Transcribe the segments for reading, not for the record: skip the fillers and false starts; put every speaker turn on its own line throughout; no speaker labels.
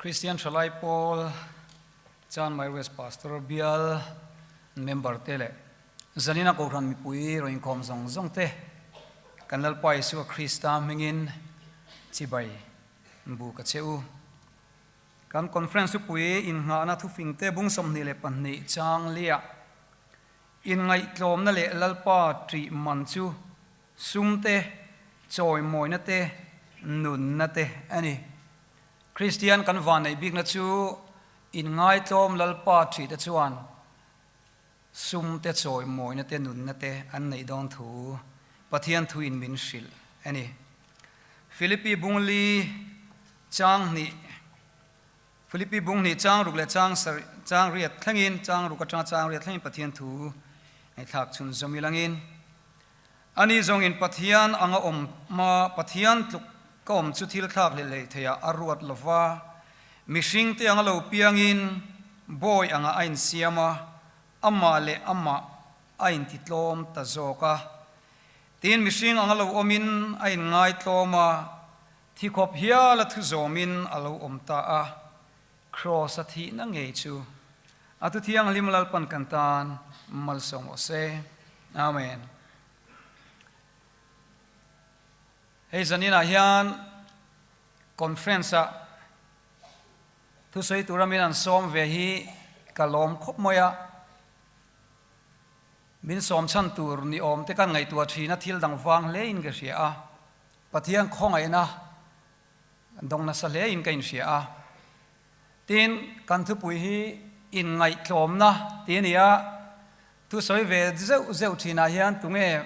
Kristian Thalai Pawl Chanmai West Pastor Bial member te leh Zanina Kohhran mipui rawn inkhawm zawng zawng te kan Lalpa Isua Krista hmingin chibai bu ka che u. Kan conference thupui innghahna thufingte bung 22 chang liah inngaihtlawmna leh Lalpa ṭih man chu sum te, chawimawina te, nunna te a ni. Kristian kan vanneih bikna chu inngaitlawm Lalpa ṭih te chuan sum te, chawimawina te, nunna te an neih dawn thu Pathian thuin min hrilh a ni. Philippi bung li chang hnih Philippi bung hnih chang ruk leh chang sarih chang riat thlengin chang ruk atanga chang riat thlengin Pathian thu ngaihthlak chhun zawm ilangin Ani zawngin Pathian anga awm hma Pathian tluk ka awm chu thil thlak leh lei theiah a ruat lo va, mihring te anga lo piangin bawi anga a insiam a, amah leh amah a intitlawm ta zawk a. Tin, mihring anga lo awmin a inngaitlawm a, thi khawp hial a thu zawmin a lo awm ta a, Kraws a thihna ngei chu a thu thianghlim Lalpan kan tan malsawm rawh se. Amen. Hei zaninah hian conference ah thusawi tura min an sawm ve hi ka lawm khawp mai a, min sawm chhan tur ni awm te kan ngaihtuah thin a, thil dang vang hle in ka hria a, Pathian khawngaihna Dawng nasa hle in ka inhria a. Tin, kan thupui hi inngaihtlawmna tih a ni a, thusawi ve zeuh zeuh thinah hian tunge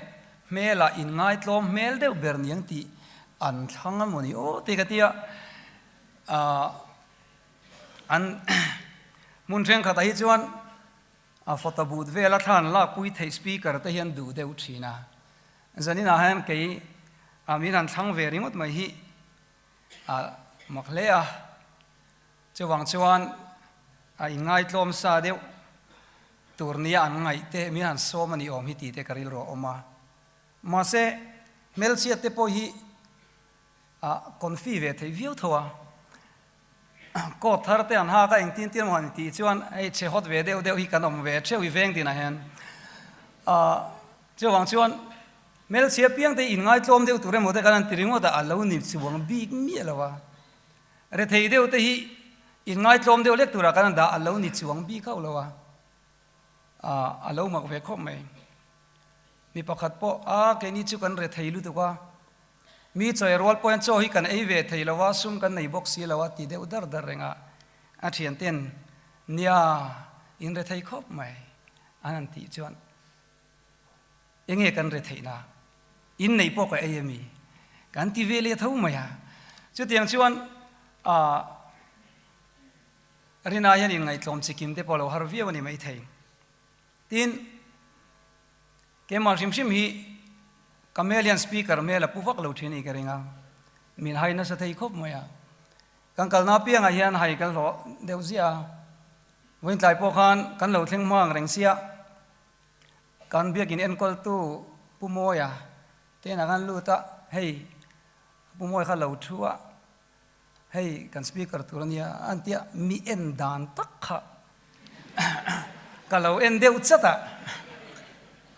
hmelah inngaitlawm hmel deuh ber niang tih an thlang a maw ni aw tih ka ti a. Ahh an hmun thenkhatah hi chuan a photo booth vela thla an lakpui theih speaker te hian duh deuh thin a. Zaninah hian kei a min han thlang ve ringawt mai hi a mak hle a, chuvang chuan a inngaitlawm sa deuh tur nia an ngaih te min han sawm a ni awm hi tih te ka rilru a awm a. Mahse, hmelchhiat te pawh hi a confi ve theih viau tho a, coat thar te an hak a engtin tin emaw han tih chuan hei chhe hawt ve deuh deuh hi kan awm ve theuh i veng tinah hian chuvang chuan hmelchhia piang te inngaitlawm deuh tur emaw te kan han ti ringawt a, a lo ni chuang bik miah lo a, rethei deuh te hi inngaitlawm deuh lek turah kan han dah a lo ni chuang bik hauh lo a, a lo mak ve khawp mai. Mi pakhat pawh a keini chu kan rethei lutuk a, Mi chawi rual pawhin chaw hi kan ei ve thei lo a, sum kan nei bawk si lo a ti deuh dar dar reng a, a thianten nia in re thei khawp mai an han tih chuan enge kan re theihna in nei pawh ka ei ami kan ti ve leh tho mai a, chutiang chuan ah Rina hian inngaihtlawm chikim te pawh a lo har viau a ni maithei. Tin, Keimah hrim hrim hi ka mel hian speaker mel a pu vak lo thin a ni ka ring a, min hai nasa thei khawp mai a. Kan kalna apiangah hian hai ka hlawh deuh ziah a, vawiin tlai pawh khan kan lo thleng hma ang reng sia, kan biakin enkawltu Pu Mawia te inah khan lut a, hei Pu Mawia kha lo thu a, Hei kan speaker tur a nia an tia mi en dan tak kha ka lo en deuh chat a,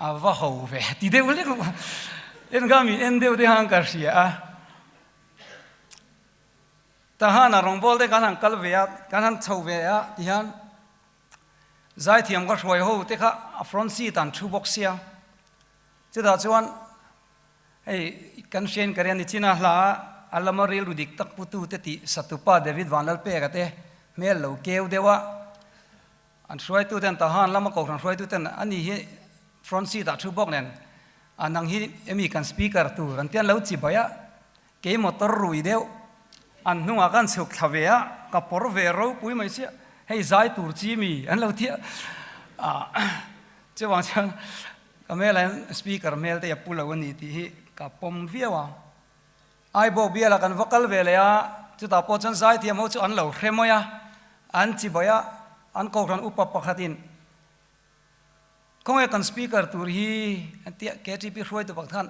a va ho ve ti deuh lek en kha mi en deuh te khan ka hria a. Tahan a rawngbawl te kan han kal ve a, kan han chho ve a ti hian zaithiam ka hruai ho te kha a front seat an thu bawk sia, chutah chuan Hei kan hriain ka rian ni chin a hla a lama rilru dik tak putu te tih satupa David Vanlalpeka te hmel lo keu deuh a, an hruaitu ten Tahan lama kohhran hruaitu ten ani hi front seat ah thu bawk nen a nang hi emi kan speaker tur an tian lo chi bai a, kei motor rui deuh an hnungah kan chhuk thla ve a, ka pawr ve ropui mai sia hei zai tur chi mi an lo tia chuvang chuan Ka hmelah hian speaker hmel te a pu lo a ni tih hi ka pawm viau a. Aibawk bialah kan va kal ve leh a, chutah pawh chuan zaithiam ho chu an lo hre mai a, an chi baih a, an kohhran upa pakhatin khawnge kan speaker tur hi an tia, KTP hruaitu pakhat khan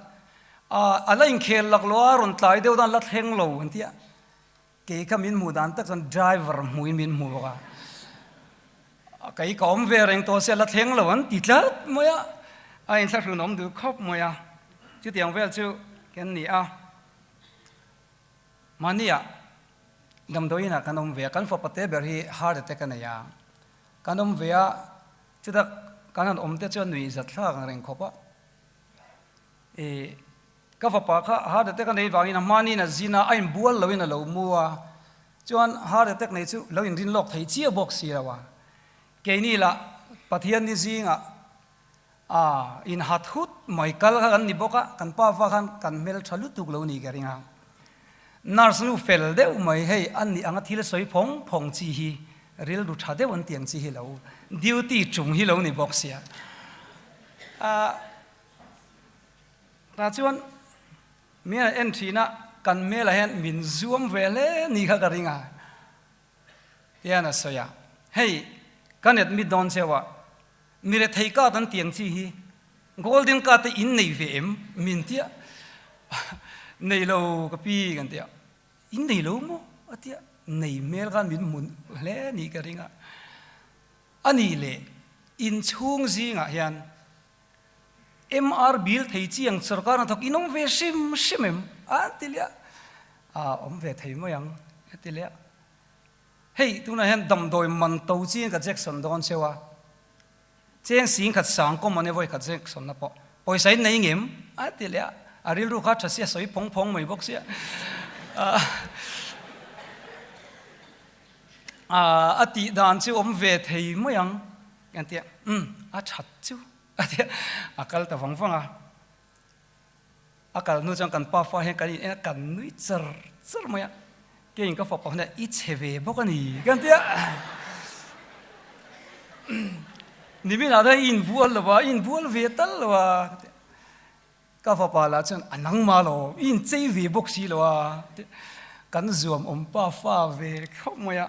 a la inkhel laklawh a, rawn tlai deuh dan la thleng lo an tia. Kei kha min hmuh dan tak chuan driver hmuhin min hmu bawk a. Kei ka awm ve reng tawh sia la thleng lo an ti tlat mai a, a inthlahrun awm duh khawp mai a. Chutiang vel chu kan ni a. Mahniah damdawiinah kan awm ve a, kan fapa te ber hi heart attack a nei a. Kan awm ve a, chutak kan han awm te chuan nuih zat thlak ang reng khawp a. Ih. Ka fapa kha heart attack a nei vangin a hmaniin a zin a, a inbual loin a lo mu a, chuan heart attack nei chu lo inrin lawk thei chiah bawk si lo a. Keini lah Pathian ni zingah a inhat hut mai kal kha kan ni bawk a, kan pa fa khan kan hmel tha lutuk lo ni ka ring a. Nurse nu fel deuh mai hei a nih anga thil sawi phawng phawng chi hi rilru tha deuh an tiang chi hi lo duty chung hi lo ni bawk sia. Tah chuan mi a en thin a, kan hmelah hian min zuam ve hle ni kha ka ring a, tian a sawi a. Hei, kan admit dawn cheu a, mi rethei card an tiang chi hi golden card te in nei ve em? Min tia, nei lo ka pi kan tia, in nei lo maw? A tia, nei hmel khan min hmu hle ni ka ring a. A nih leh inchhung zingah hian MR bil thei chi ang sorkar hnathawk in awm ve hrim hrim em? A ti leh a, a awm ve thei mai ang a ti leh a. Hei tunah hian damdawi man to chiin ka Jackson dawn cheu a, cheng sing khat sang kawm an e vawi khat Jackson na pawh pawisa in nei ngem? A ti leh a, a rilru kha tha sia sawi phawng phawng mai bawk sia. A tih dan chu awm ve thei mai ang. Kan ti a, umm, a that chu a ti a, a kal ta vang vang a. A kal hnu chuan kan pa fa hian kan in en a, kan nui char char mai a. Keiin ka fapa hunah i chhe ve bawk a ni kan ti a. Niminah chuan i inbual lo va, i inbual ve tal lo a ka ti a. Ka fapa lah chuan a nangmah lo, i inchei ve bawk si lo a ti a. Kan zuam awm pa fa ve khawp mai a.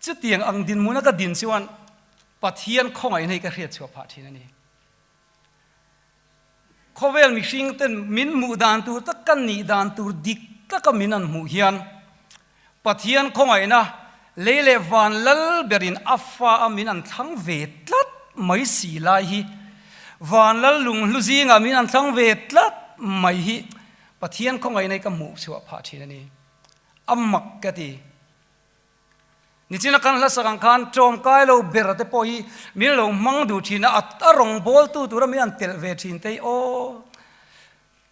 Chutiang ang dinhmuna ka din chuan Pathian khawngaihna hi ka hriatchhuah phah thin a ni. Khawvel mihring ten min hmuh dan tur tak ka nih dan tur dik taka min an hmuh hian Pathian khawngaihna lei leh van lal berin a fa a min an thlang ve tlat mai si lai hi van lal lunghlu zingah min an thlang ve tlat mai hi Pathian khawngaihna hi ka hmuh chhuah phah thin a ni. A mak ka ti. Nichina kan hla sak ang khan ṭawmkai lo ber te pawh hi min lo hmang duh thin a, a rawn bawltu tura min han telh ve thin te hi aw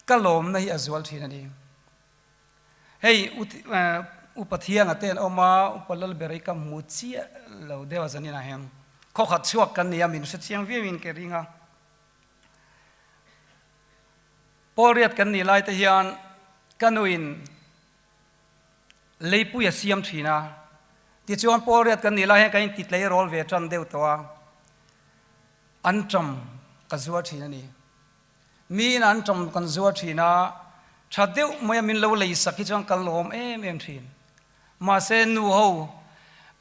ka lawmna hi a zual thin a ni. Hei Upa Thianga te an awm a, Upa Lalber hi ka hmu chiah lo deuh a zaninah hian khawkhat chhuak kan ni a, min hre chiang viauin ka ring a. Pawlriat kan nih lai te hian ka nuin Leipui a siam thin a, tichuan Pawlriat kan nih lai hian kan inti tleirawl ve tan deuh tawh a, an ṭam ka zuar thin a ni. Miin an ṭam kan zuar thin a, ṭha deuh maia min lo lei sak hi chuan kan lawm em em thin. Mahse nu ho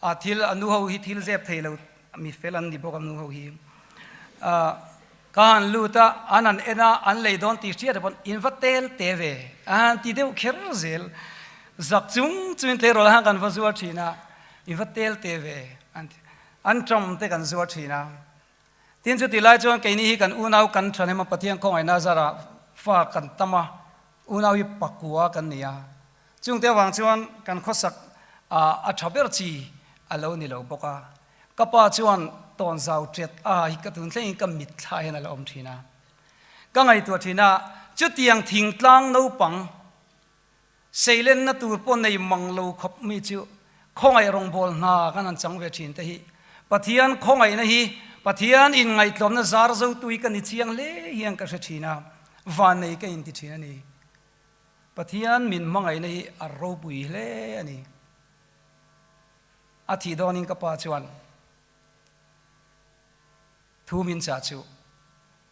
a thil a nu ho hi thil zep thei lo mi fel an ni bawk a nu ho hi. Ka han lut a, an han en a, an lei dawn tih hriat pawn in va tel te ve a han ti deuh kher zel. Zak chung chungin tleirawl han kan va zuar thin a, in va tel te ve an ti. An ṭam te kan zuar thin a. Tin chutih lai chuan keini hi kan unau kan ṭhahnem a, Pathian khawngaihna zarah fa kan tam a, unau hi pakua kan ni a. Chungte avang chuan kan khawsak a ṭha ber chi a lo ni lo bawk a. Ka pa chuan tawnzau ṭet a hi ka tun thlengin ka mitthla hian a la awm ṭhin a. Ka ngaihtuah ṭhin a, chutiang thingtlang naupang seilenna tur pawh nei mang lo khawp mi chu khawngaih rawngbâwl hna kan han chang ve ṭhin te hi Pathian khawngaihna hi Pathian inngaihtlawmna zar zotu hi ka ni chiang hle hian ka hre ṭhin a, vannei ka inti ṭhin a ni. Pathian min hmangaihna hi a ropui hle a ni. A thih dawnin ka pa chuan thu min chah chu,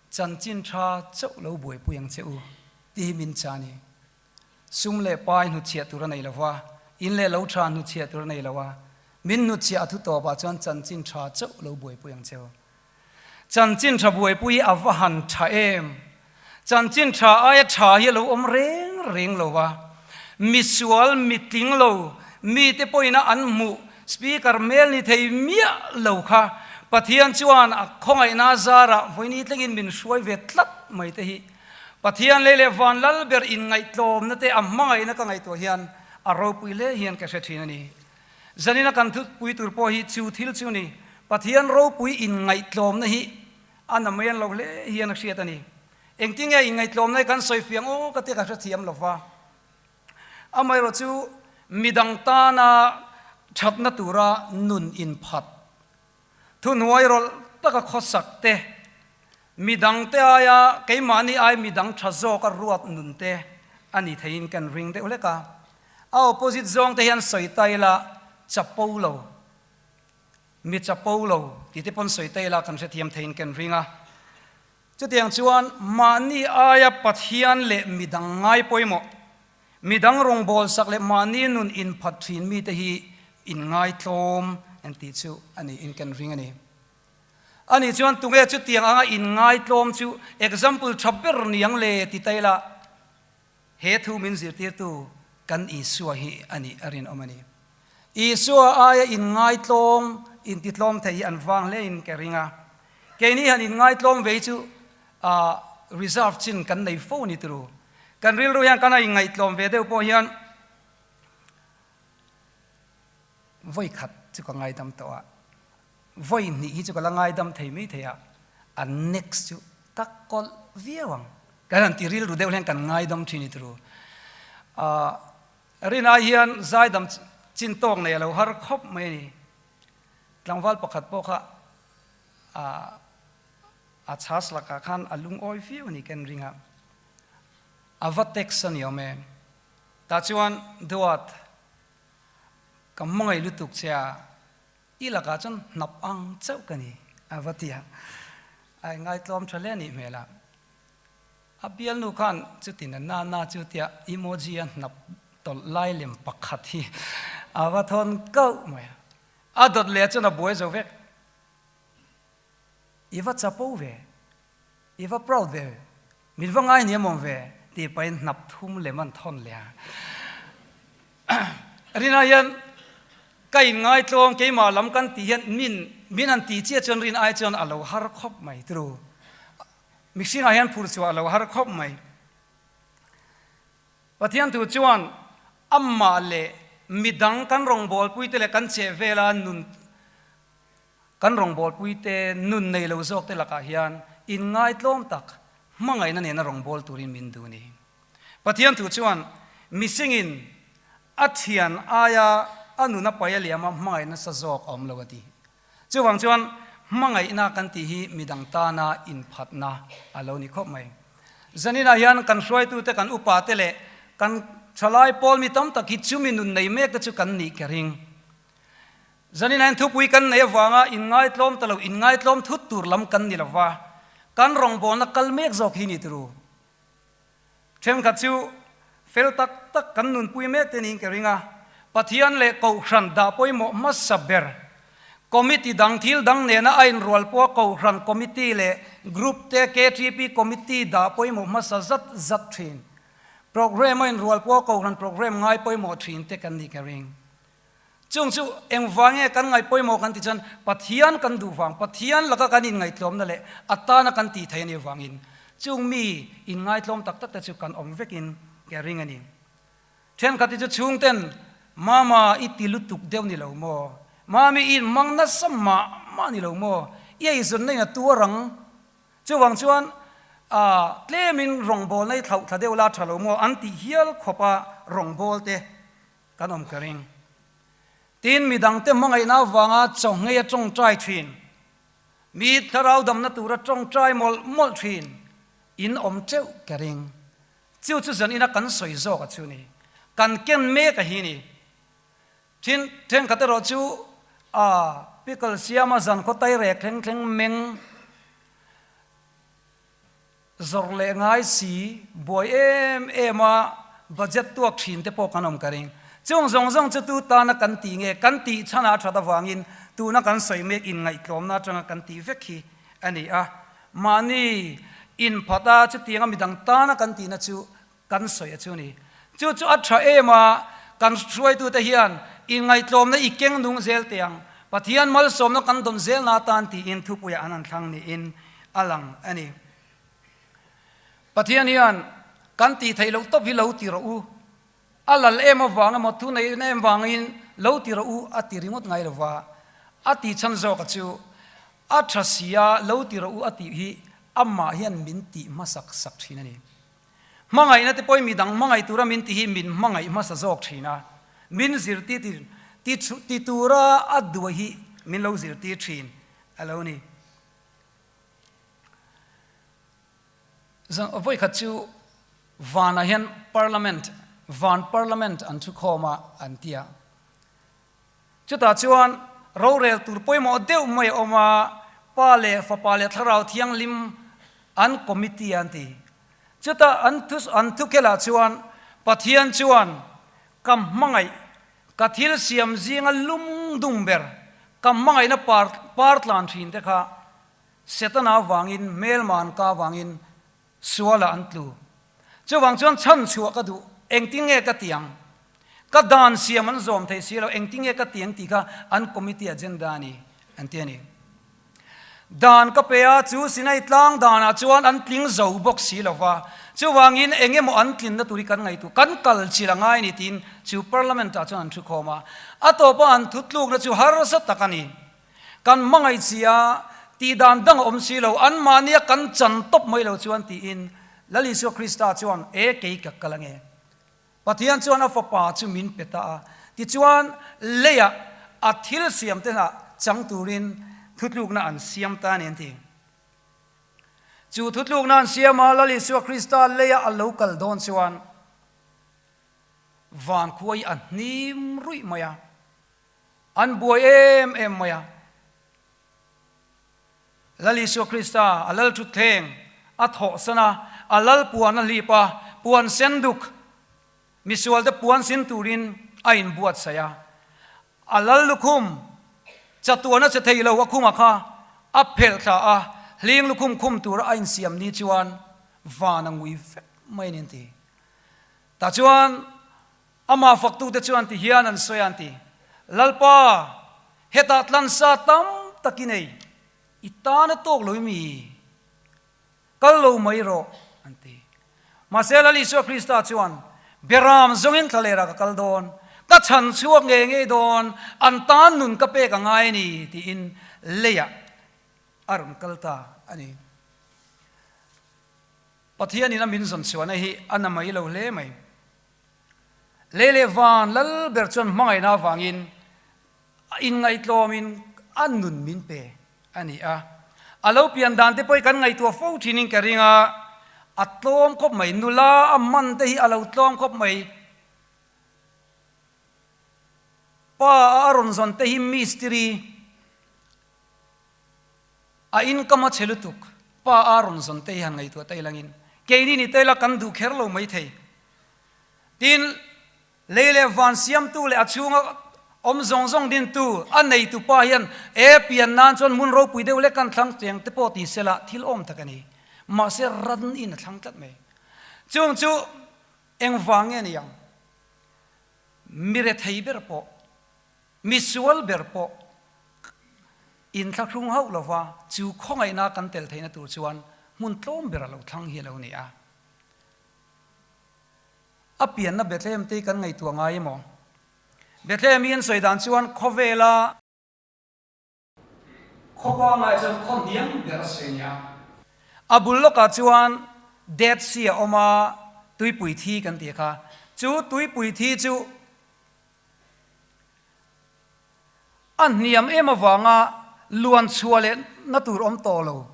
Chanchin tha chauh lo buaipui ang che u tih hi min chah a ni. Sum leh pai hnutchhiah tur a nei lo va, in leh lo tha hnutchhiah tur a nei lo a, min hnutchhiah a thu tawpah chuan chanchin tha chauh lo buaipui ang che u. Chanchin tha buaipui hi a va han tha em? Chanchin tha aia tha hi a lo awm reng reng lo va. Misual, mitling lo, mite pawhin a an hmuh Speaker hmel ni thei miah lo kha Pathian chuan a khawngaihna zarah vawiini tlengin min hruai ve tlat mai te hi Pathian lei leh van lal ber inngaihtlawmna te a hmangaihna ka ngaihtuah hian a ropui hle hian ka hre thin a ni. Zanina kan thutpui tur pawh hi chu thil chu ni. Pathian ropui inngaihtlawmna hi a na mai an lo hle hian a hriat a ni. Engtinge inngaihtlawmna hi kan sawi fiang aw ka tia ka hrethiam lo va. Amaherawh chu midang tana thatna tura nun inphat, thuhnuai rawlh taka khawsak te, midangte aia keimahni ai midang tha zawka ruat nun te a ni theiin kan ring deuh hlek a. A opposite zawng te hian sawi ta ila chapo lo, mi chapo lo tih te pawn sawi ta ila kan hrethiam theiin kan ring a. Chutiang chuan mahni aia Pathian leh midang ngai pawimawh, midang rawngbawlsak leh mahni nun inphat thin mite hi inngaitlawm an tih chu a niin kan ring a ni. Ani chuan tunge chutiang anga inngaitlawm chu example tha ber niang le ti ta ila, He thu min zirtirtu kan Isua hi a nih a rinawm a ni. Isua aia inngaitlawm, intitlawm thei hi an vang hlein ka ring a. Keini han inngaitlawm ve hi chu reserve chin kan nei fo ni turu. Kan rilru hian kan a inngaihtlawm ve deuh pawh hian vawi khat chu ka ngaidam tawh a, vawi hnih hi chu ka la ngaidam thei mai thei a, a next chu ka kawlh viau ang. Kan han ti rilru deuh hian kan ngaidam thin i turu. Ahh rin ai hian zaidam chin tawk nei a lo har khawp mai a ni. Tlangval pakhat pawh kha ahh a chhas lakah khan a lungawi viau a ni ken ring a. A va text a ni awm e. Tah chuan Duat ka hmangaih lutuk che a. I lakah chuan hnap ang chauh ka ni, a va ti a. A inngaitlawm tha hle a nih hmel a. A bialnu khan chutin a na na chu tia emoji a hnap tawlh lai lem pakhat hi a va thawn kauh mai a. A dawt leh chuan a buai zo vek. I va chapo ve, i va proud ve, min va ngai hniam awm ve tih pahin hnap thum lem an thawn leh a. Rinah hian ka inngaitlawm keimah lam kan tih hian min min han tih chiah chuan rin ai chuan a lo har khawp mai turu. Mihringah hian phur chhuah a lo har khawp mai. Pathian thu chuan amah leh midang kan rawngbawlpuite leh kan chehvela nun Kan rawngbawlpuite nun nei lo zawkte lakah hian inngaitlawm tak hmangaihna nena rawngbâwl turin min duh ni. Pathian thu chuan mihringin a thian aia a nun a pai a liama hmangaih nasa zawk a awm lo a ti. Chuvang chuan hmangaihna kan tih hi midang tana inphatna a lo ni khawp mai. Zaninah hian kan hruaitute, kan upate leh kan thalai pawl mi tam tak hi chumi nun nei mekte chu kan nih ka ring. Zanin hian thupui kan nei avanga inngaitlawm ta lo, inngaitlawm thut tur lam kan ni lova, kan rawngbawlna kal mek zawk hi ni turu. Thenkhat chu fel tak tak kan nunpui mek te niin ka ring a, Pathian leh Kohhran dah pawimawh hmasa ber, Committee dang thil dang nena a inrual pawha Kohhran Committee leh Group te KTP Committee dah pawimawh hmasa zat zat thin, Programme a inrual pawha Kohhran Programme ngai pawimawh thin te kan nih ka ring. Chung chu engvang nge kan ngaih pawimawh kan tih chuan Pathian kan duh vang, Pathian laka kan inngaihtlawmna leh a tana kan tih theih a nih vangin chung mi inngaitlawm tak tak te chu kan awm vekin ka ring a ni. Thenkhat hi chu chhungten, Mama i ti lutuk deuh ni lo maw? Mami i inhmang nasa mah mah ni lo maw? I eizawnna in a tuar ang. Chuvang chuan tlemin rawngbawlna i thlauh thla deuh la tha lo maw? An tih hial khawpa rawngbawlte Kan awm ka ring. Tin, midangte hmangaihna avanga chawhngei a tawngtai thin, mi thlarau damna tura tawngtai mawlh mawlh thin in awm teuh ka ring. Chu chu zan ina kan sawi zawk a chu ni. Kan ken mek a hi ni. Tin, thenkhat erawh chu a pickle siama zan khaw tai rek thleng thleng meng Zawrh leh ngai si, buai em em a budget tuak thin te pawh kan awm ka ring. Chung zawng zawng chu tu tana kan tih nge, kan tih chhanah a that avangin tuna kan sawi mek inngaihtlawmna atanga kan tih vek hi a ni a. Mahni inphat a chutianga midang tana kan tihna chu kan sawi a chu ni. Chu chu a tha em a, kan hruaitute hian inngaihtlawmna i keng nung zel teh ang, Pathian malsawmna kan dawn zelna atan tiin thupuiah an han thlang niin a lang a ni. Pathian hian kan tih theih loh tawp hi lo ti rawh u, a lal em avang emaw thu nei em vangin lo ti rawh u a ti ringawt ngai lova, a tih chhan zawka chu a tha sia lo ti rawh u a tih hi amah hian min tih hmasak sak thin a ni. Hmangaihna te pawhin midang hmangaih tura min ti hi min hmangaih hmasa zawk thin a, min zirtir ti ti tura a duai hi min lo zirtir thin a lo ni. Vawikhat chu vanah hian parliament, van parliament an thukhawm a an ti a. Chutah chuan rorel tur pawimawh deuh mai a awm a, Pa leh Fapa leh Thlarau Thianghlim an committee an ti. Chutah an thu an thukhelah chuan Pathian chuan ka hmangaih, ka thil siam zinga lungdum ber, ka hmangaihna par par tlan thin te kha Setana avangin, hmelma an ka avangin sualah an tlu. Chuvang chuan chhan chhuah ka duh, engtin nge ka ti ang? Ka dan siam an zawm thei si lo, engtin nge ka ti ang tih kha an committee agenda a ni, an ti a ni. Dan ka pe a, chu Sinai tlang danah chuan an tling zo bawk si lo va, chuvangin eng emaw an tlinna tur hi kan ngaihtuah, kan kal chilh a ngai a ni tiin chu Parliament-ah chuan an thukhawm a. A tawpa an thutlukna chu harsa tak a ni. Kan hmangaih chi a, tih dan dang a awm si lo, anmahnia kan chan tawp mai lo chuan tiin Lal Isua Krista chuan e kei ka kal ange. Pathian chuan a fapa chu min pe ta a, tichuan leiah a thil siam te hnah chang turin thutlukna an siam ta a ni an ti. Chu thutlukna an siam a, Lal Isua Krista leiah a lo kal dawn chuan van khua hi a hnim ruih mai a. An buai em em mai a. Lal Isua Krista a lal thutthleng a thawhsan a, a lal puan a hlip a, puan sen duk misualte puan sin turin a inbuatsaih a. A lal lukhum chatuan a che thei lo a khuma kha a phelh thla a, hling lukhum khum tura a insiam ni chuan van a ngui vek mai a ni an ti. Tah chuan Amah faktute chuan ti hian an sawi a, an ti, Lalpa, hetah tlansa tam tak i nei, i tan a tawk lo i mi? Kal lo mai rawh, an ti. Mahse, Lal Isua Krista chuan, Beram zawngin thlalerah ka kal dawn, ka chhan chhuak ngei ngei dawn, an tan nun ka pek a ngai a ni, tiin leiah a rawn kal ta a ni. Pathianin a min zawn chhuahna hi a na mai lo hle mai. Lei leh van lal ber chuan hmangaihna avangin a inngaihtlawmin a nun min pe a ni a. A lo pian dan te pawh hi kan ngaihtuah fo thinin ka ring a, a tlawm khawp mai. Nula a man te hi a lo tlawm khawp mai. Pa a rawn zawn te hi mistiri. A income a chhe lutuk, pa a rawn zawn te hi han ngaihtuah ta ilangin keini ni te la kan duh kher lo mai thei. Tin, lei leh van siamtu leh a chhunga awm zawng zawng dintu a neitu pa hian e pian nan chuan hmun ropui deuh lek kan thlang cheng te pawh ti sela thil awm tak a ni. Mahse ran in a thlang tlat mai. Chung chu engvang nge ni ang? Mi rethei ber pawh. Misual ber pawh inthlahrung hauh lova chu khawngaihna kan tel theihna tur chuan hmun tlawm ber a lo thlang hi a lo ni a. A pianna Bethlehem te hi kan ngaihtuah ngai emaw? Bethlehem hi an sawi dan chuan khawvela. Khaw pangngai chuan khaw hniam ber a sawi a ni a. A bul lawkah chuan Dead Sea a awm a, tuipui thi kan tih kha. Chu tuipui thi chu a hniam em avanga luan chhuah leh na tur awm tawh lo.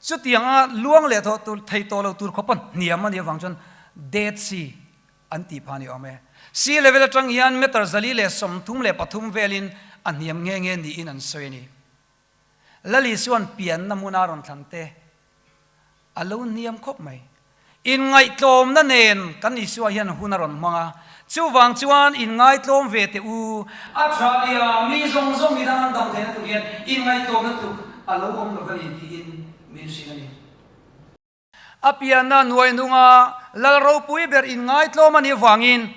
Chutianga luang leh thawh tur thei tawh lo tur khawpa hniam a nih avang chuan Dead Sea an tih phah a ni awm e. Sea level atang hian meter 433 velin a hniam nghe nghe niin an sawi a ni. Lali chuan pianna hmuna rawn thlan te a lo hniam khawp mai. Inngaihtlawmna nen kan Isua hian hun a rawn hmang a, chuvang chuan inngaihtlawm ve teh u. A tha nia, mi zawng zawng midang an dam theihna tur hian inngaihtlawmna tluk a lo awm lo va ni tiin min hrilh a ni. A pianna nuai nunga Lal ropui ber inngaitlawm a nih avangin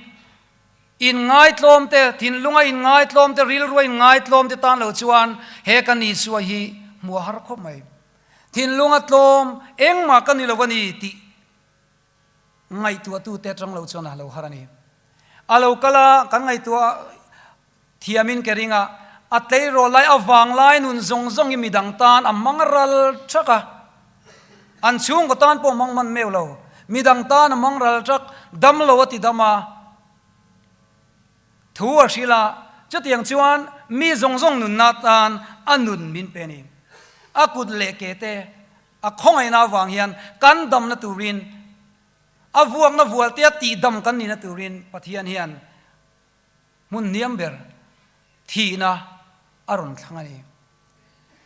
inngaitlawm te, thinlunga inngaitlawm te, rilrua inngaitlawm te tan lo chuan he kan Isua hi hmuh a har khawp mai. Thinlunga tlawm engmah ka ni lo a ni tih ngaihtuahtute atang lo chuan a lo har a ni. A lo kal a, kan ngaihtuah thiamin ke ring a, a tleirawl lai, a vang lai nun zawng zawng hi midang tan a mang ral thak a, an chhungkaw tan pawh mang man meuh lo, midang tan a mang ral thak, dam lo a ti dam a, thu a hrilh a, chutiang chuan mi zawng zawng nunna tan a nun min pe a ni. A kut leh ke te A khawngaihna avang hian kan damna turin, a vuakna vualtea tihdam kan nihna turin Pathian hian hmun hniam ber thihna a rawn thlang a ni.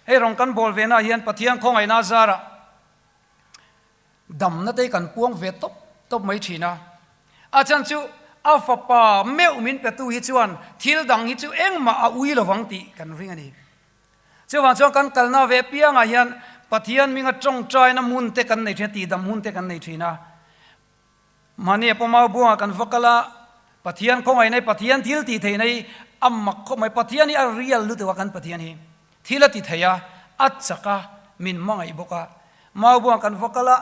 Hei rawn kan bawl ve naah hian Pathian khawngaihna zarah damna te kan puang ve tawp tawp mai thin a. A chhan chu a fapa meuh min petu hi chuan thil dang hi chu engmah a ui lovang tih kan ring a ni. Chuvang chuan kan kalna ve piangah hian Pathian hminga tawngtaina hmun te kan nei thin a, tihdam hmun te kan nei thin a. Mahni a pawmau buangah kan va kal a, Pathian khawngaihna hi, Pathian thil tih theihna hi a mak khawp mai. Pathian hi a real lutuk a kan Pathian hi. Thil a ti thei a, a chak a, min hmangaih bawk a. Mau buangah kan va kal a,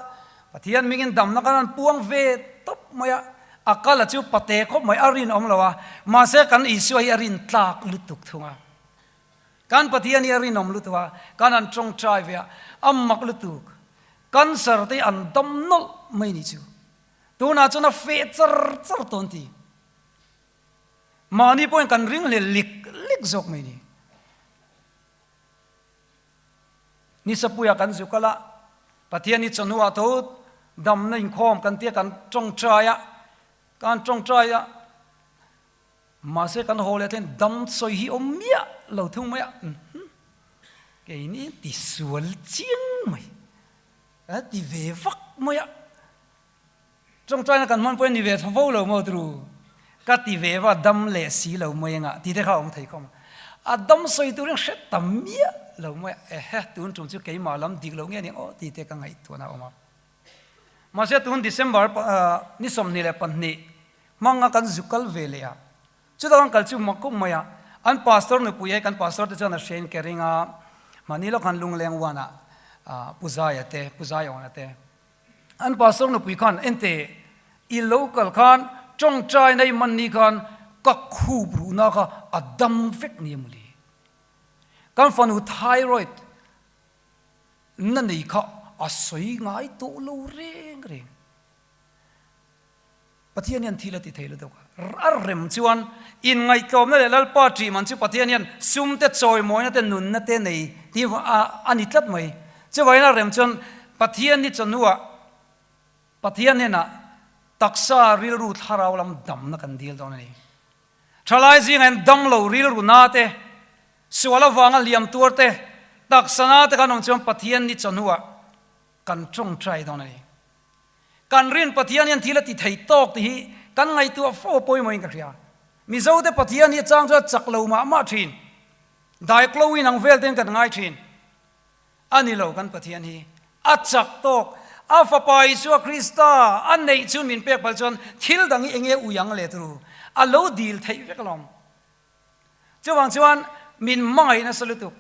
Pathian hmingin damna kan han puang ve tawp mai a, a kal a chu pate khawp mai, a rinawm lo a, mahse kan Isua hi a rintlak lutuk thung a. Kan Pathian hi a rinawm lutuk a, kan han tawngtai ve a, a mak lutuk. Cancer te hi an dam nawlh mai ni chu. Tunah chuan a feh char char tawn ti. Mahni pawhin kan ring hle lik lik zawk mai ni. Nisapuia kan zu kal a, Pathian hi chawhnuah tho damna inkhawm kan tia kan tawngtai a, kan tawngtai a, Mahse kan haw leh thlen dam sawi hi awm miah lo thung mai a, umm keini ti sual chiang mai a ti ve vak mai a, tawngtaina kan hman pawh hi ni ve tha fo lo maw turu, ka ti ve va dam leh si lo mai anga tih te kha a awm thei khawm a, a dam sawi turin hre ta miah lo mai a, ehe tun tum chu keimah lam dik lo nge ni aw tih te ka ngaihtuahna a awm a. Mahse tun December ni 22 hmanga kan zu kal ve leh a, chutah kan kal chu mak khawp mai a, an pastor nupui hei kan pastor te chuan a hriain ke ring a, mahni lawk han lungleng uan a Pu Zaia te, Pu Zaiawna te, an pastor nupui khan ente i lo kal khan tawngtai na i man ni khan ka khup ruhna kha a dam vek ni mawle, kan fanu thyroid Na nei kha a sawi ngai tawh lo reng reng. Pathian hian thil a ti thei lutuk a, a rem chuan inngaihtlawmna leh Lalpa ṭih man chu Pathian hian sum te chawimawina te nunna te nei tih a ni tlat mai. Chuvangin a rem chuan Pathian ni chawhnuah Pathian hnenah taksa rilru thlarau lam damna kan dil dawn a ni. Thalai zingah hian damlo rilru na te, sual avanga hliam tuar te, taksa na te kan awm chuan Pathian ni chawhnuah kan tawngtai dawn a ni. Kan rin Pathian hian thil a ti thei tawk tih hi kan ngaihtuah fo pawimawhin ka hria. Mizo te Pathian hi a chang chuan chak lo mah mah thin. Daiklo in ang vel ten kan ngai thin. A ni lo kan Pathian hi a chak tawk. A Fapa Isua Krista a neih chu min pek palh chuan thil dang hi enge ui ang let ru? A lo dil theih vek alawm. Chuvang chuan min hmangaih nasa lutuk.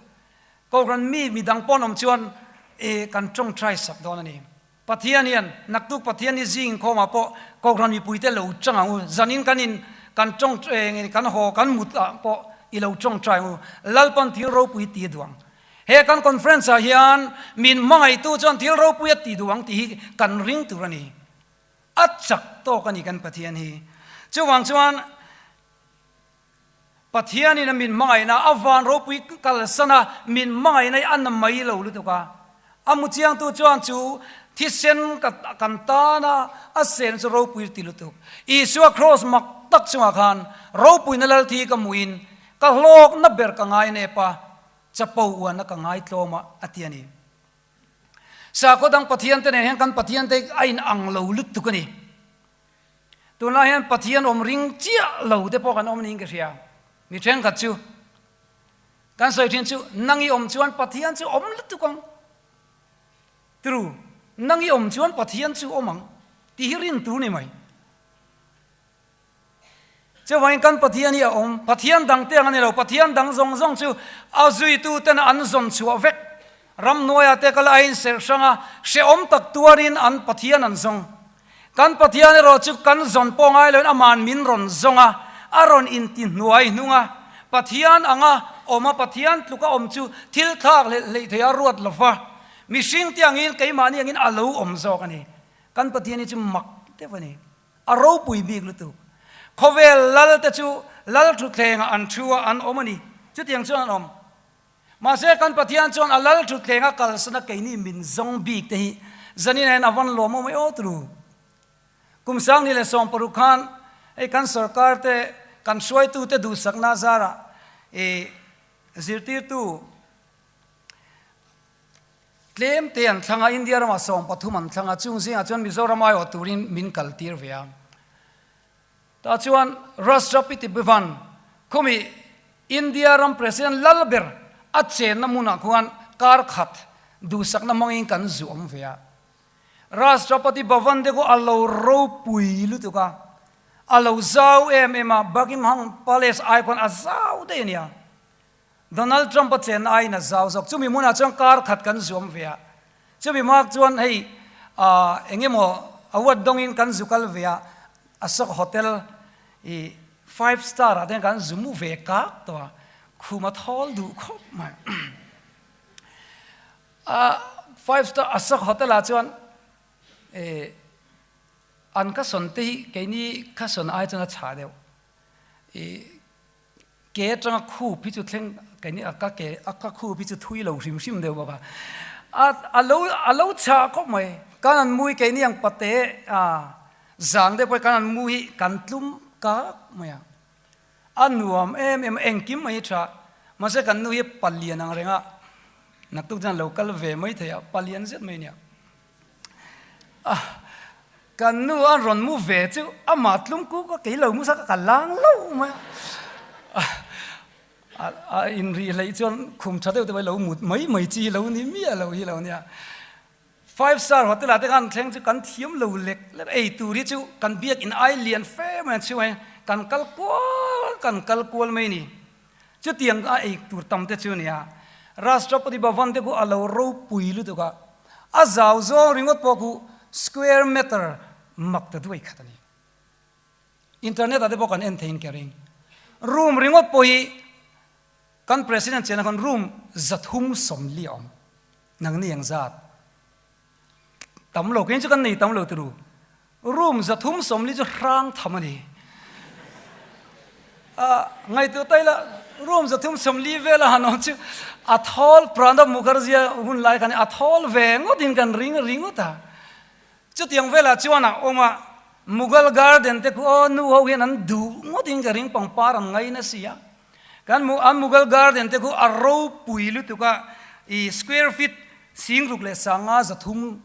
Kohhran mi midang pawn awm chuan e kan tawngtai sak dawn a ni. Pathian hian naktuk Pathian hi zing inkhawmah pawh Kohhran mipuite lo chang ang u, zanin kan in kan tawng kan haw kan mut ah pawh i lo tawngtai ang u, Lalpan thil ropui ti a duh ang. He kan conference ah hian min hmangaihtu chuan thil ropui a ti duh ang tih hi kan ring tur a ni. A chak tawk a ni kan Pathian hi. Chuvang chuan Pathianin a min hmangaihna a van ropui kalsan a, min hmangaihna hi a na mai lo lutuk a. A mu chiangtu chuan chu thisen kan tana a sen chu ropui ti lutuk. Isua kraws mak tak chungah khan ropuina lal thi ka hmuhin ka hlawkna ber ka ngai nep a, chapo uanna ka ngai tlawm a, a ti a ni. Sakhaw dang Pathiante nen hian kan Pathiante a inang lo lutuk a ni. Tunlai hian Pathian awm ring chiah lo te pawh kan awm niin ka hria. Mi thenkhat chu kan sawi thin chu nang i awm chuan Pathian chu awm lutuk ang. True. Nang i awm chuan Pathian chu awm ang tih hi rin tur ni mai. Chuvangin kan Pathian hi a awm, Pathian dang te ang a ni lo, Pathian dang zawng zawng chu a zuituten an zawn chhuah vek. Ramhnuaiah te kal aiin serh hrang a, hrehawm tak tuarin an Pathian an zawng. Kan Pathian erawh chu kan zawn pawh ngai loin aman min rawn zawng a, a rawn intihnuai hnung a. Pathian anga awm a, Pathian tluka awm chu thil thlak hlelh hleih thei a ruat lo va, mihring te angin keimahni angin a lo awm zawk a ni. Kan Pathian hi chu mak deuh a ni. A ropui bik lutuk. Khawvel lal te chu lal thutthlengah an thu a, an awm a ni. Chutiang chuan an awm. Mahse kan Pathian chuan a lal thutthleng a kalsan a keini min zawng bik te hi zanin ah hian a van lawm awm aw turu. Kum 2016 khan hei kan sorkar te kan hruaitu te duhsakna zarah i zirtirtu tlem te an thlang a, India ramah 13 an thlang a, chung zingah chuan Mizoram aiawh turin min kal tir ve a. Tah chuan Rashtrapati Bhavan khumi India ram President lal ber a chenna hmunah khuan kar khat duhsakna hmangin kan zu awm ve a. Rashtrapati Bhavan te khu a lo ropui lutuk a, a lo zau em em a, Buckingham Palace ai khuan a zau daih a nia. Donald Trump a chenna aiin a zau zawk. Chumi hmunah chuan kar khat kan zu awm ve a. Chumi hma chuan hei eng emaw award dawngin kan zu kal ve a, Ashok Hotel i five star ah te hian kan zu mu ve kak tawh a, khum a thawl duh khawp mai. A five star Ashok Hotel ah chuan an ka sawn te hi keini ka sawn ai chuan a chhah deuh. I Ke atanga khup hi chu thleng keini a ka ke a ka khup hi chu thui lo hrim hrim deuh bawk a. A a lo a lo chhah khawp mai. Kan an mui keini ang pate a zang deuh pawh kan an mu hi kan tlum kak mai a. A nuam em em a engkim mai hi tha. Mahse kan nu hi palian ang reng a naktuk chuan lo kal ve mai thei a palian zet mai nia. A kan nu an rawn mu ve chu amah tlum kuk a kei lo mu sak a ka lang lo mai a. A a inrih hleih chuan khum tha deuh deuh a lo mut mai mai chi lo ni miah lo hi lo nia. Five star hotel ah te khan thleng chu kan thiam lo lek lek ei tur hi chu kan biak in ai lian fe mai an chhiu mai kan kal kual kan kal kual mai ni. Chutiang a ei tur tam te chu nia. Rashtrapati Bhavan te khu a lo ropui lutuk a, a zau zawng ringawt pawh khu square meter mak ta duai khat a ni. Internet ah te pawh kan en theiin ka ring. Room ringawt pawh hi kan President chenah khan room 340 a awm. Nangni ang zat tam lo, kei chu kan nei tam lo turu. Room 340 chu hrang tham a ni. A ngaihtuah ta ila room 340 vela han awm chu a thawl Pranab Mukherjee hun lai khan a thawl ve ngawtin kan ring ringawt a. Chutiang velah chuan a awm a, Mughal garden te khu aw nu ho hian an duh ngawtin ka ring pangpar an ngai nasi a. Kan an Mughal garden te khu a ropui lutuk a, i square feet 6500